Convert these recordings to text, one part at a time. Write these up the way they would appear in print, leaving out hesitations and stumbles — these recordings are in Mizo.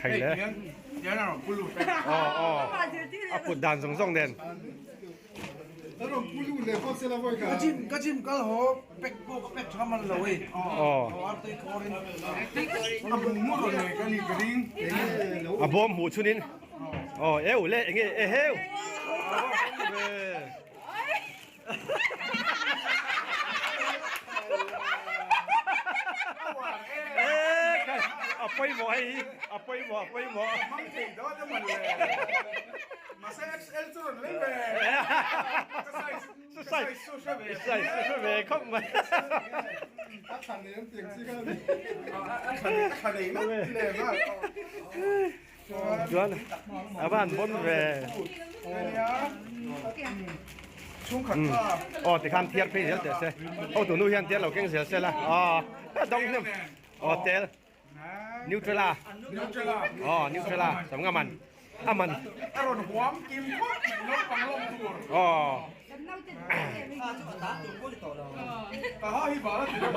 Khai le. Aw aw. A put dan zawng zawng nen. Ka gym kal haw pek pawh ka pek tha man lo e. Aw. A bawm hmuh chhunin. Aw eu le enge e heu. A pawimawh hei hi a pawimawh a pawimawh. Hmang thei dawn a man le. Mahse XL chu rawn lei ve. Ka size ka size chu hre ve. Size chu hre ve khawp mai. A thla nei an tiang chi kha a ni. A thla nei a thla nei ngat le ma. Chuan a van bon ve. Aw tikhan thiar phei zel teh se. Hotu nu hian tel lo keng zel se la. Aw dawng hnem. Aw tel. Nutrela. Aw Nutrela sam nga man. A man. A rawn huam kim khawp mai naupang lawm tur. Aw. Taha hi bala ti deuh.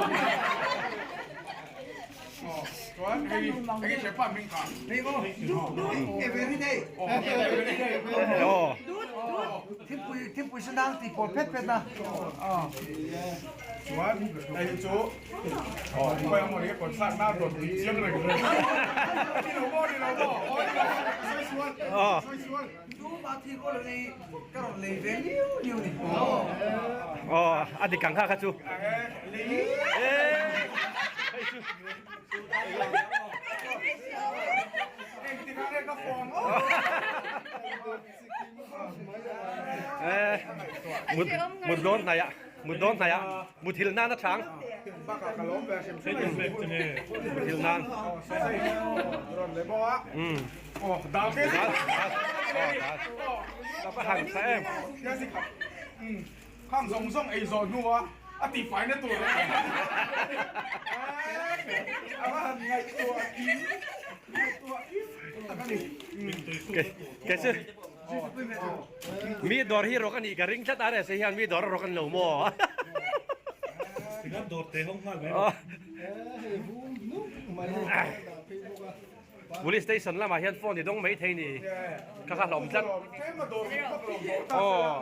Chuan hei enge hrepa hming kha. Hei aw every day. Aw. Thingpui thingpui senang tih pawl phet phet a. Chuan hei chu aw khawi ang mawni concert na rawn tui chiang reng reng. Ni lo maw ni lo maw aw ni lo sawi sual sawi sual. Tu mah thi rual hi ka rawn lei ve liu liu ni. Aw a dik ang kha kha chu. Mut dawn hnaih ah mut dawn hnaih ah muthilh nan a chang. Muthilh nan. Ka va han sa em. Khang zawng zawng ei zawh hnua a tihfai na tur a va han ngaihtuah kim ngaihtuah kim tak a ni. Ke chu mi dawr hi rawk a nih ka ring tlat a rese hian mi dawr a rawk a ni lo maw. Tingan dawr te hawng nghal mai. Police station lamah hian phone i dawng mai thei ni kha kha hlawm tlat. Aw.